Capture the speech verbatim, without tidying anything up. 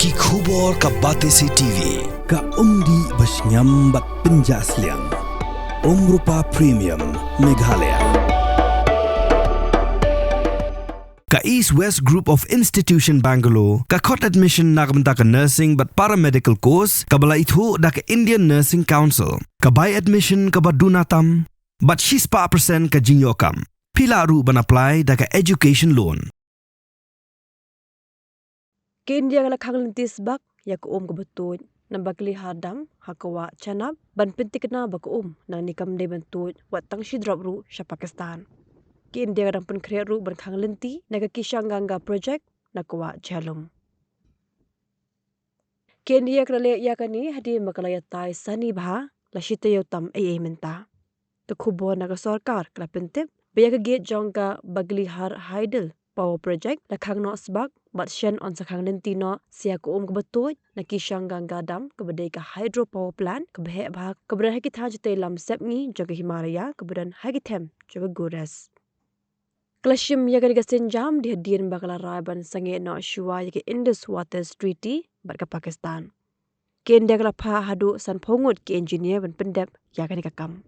Ki khubor ka Batesi T V, ka umdih ba shngiam bad pynjah sliang. Umrupa Premium, Meghalaya. Ka East West Group of Institution Bangalore ka khot admission na ka bynta ka nursing bad paramedical course kaba la ithuh da ka Indian Nursing Council. Ka bai admission kaba duna tam bad shispah percent ka jingïoh kam. Phi lah ruh ban apply da ka education loan. Ka India ka la khang lynti sbak ïa ka um kaba tuid na Baglihar Dam ha ka wah Chenab ban pynthikna ba ka um nangne kam dei ban tuid wat tang shi drop ruh sha Pakistan. Ka India ka dang pynkhreh ruh ban khang lynti na ka Kishan Ganga Project na ka wah Jhelum. Ka India ka la leh ïa kane hadien ba ka la ïatai sani bha la shi taïew tam eiei mynta. Ka khubor na ka sorkar ka la pyntip ba ïa ka gate jong ka Baglihar Hydel Power Project la khang noh sbak bad shen yn sa khang lynti noh sa ïa ka um kaba tuid na Kishan Ganga Dam kaba dei ka hydro power plant kaba heh bha kaba don ha ki thaiñ shatei lam sepngi jong ka Himalaya kaba don ha ki them jong ka Gurez. Ka la shim ïa kane ka sienjam dei hadien ba ka la rai ban sangeh noh shuwa ïa ka Indus Waters Treaty bad ka Pakistan. Ka India ka la phah haduh sanphew ngut ki engineer ban pyndep ïa kane ka kam.